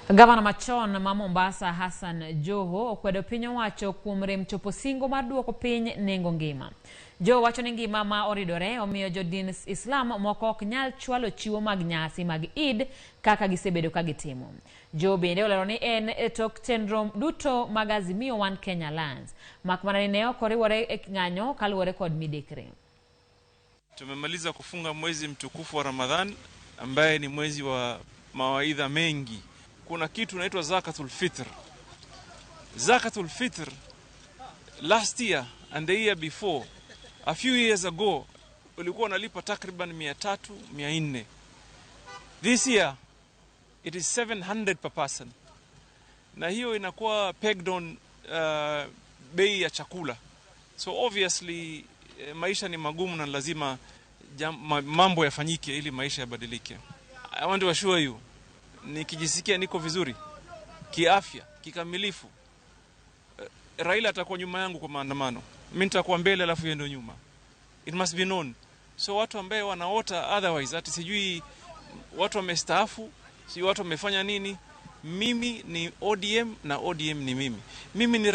Gavana machon ma Mombasa Hassan Joho okwedo piny owacho kuom rem chopo singo mar duoko piny nengo ngima. Joho wacho ni ngima ma oridore omiyo jodin Islam moko ok nyal chwalo chiwo mag nyasi mag Eid kaka gisebedo ka gitimo. Joho bende olero ni en e tok chenro duto mag Azimio One Kenya Alliance. Mak mana ni ne ok oriwore e ng'anyo kaluwore kod midekre. Tumemaliza kufunga mwezi mtukufu wa Ramadhan ambaye ni mwezi wa mawaidha mengi. Kuna kitu inaitwa zakatul fitr. Zakatul fitr last year and the year before, a few years ago, ulikuwa unalipa takriban 300, 400. This year it is 700 per person, na hiyo inakuwa pegged on bei ya chakula, so obviously maisha ni magumu na lazima mambo yafanyike ili maisha yabadilike. I want to assure you, nikijisikia niko vizuri kiafya kikamilifu, Raila atakuwa nyuma yangu kwa maandamano, mimi nitakuwa mbele, alafu yeye ndio nyuma. It must be known. So watu ambaye wanaota otherwise, ati sijui watu wamestaafu, sijui watu wamefanya nini, mimi ni ODM na ODM ni mimi. Mimi ni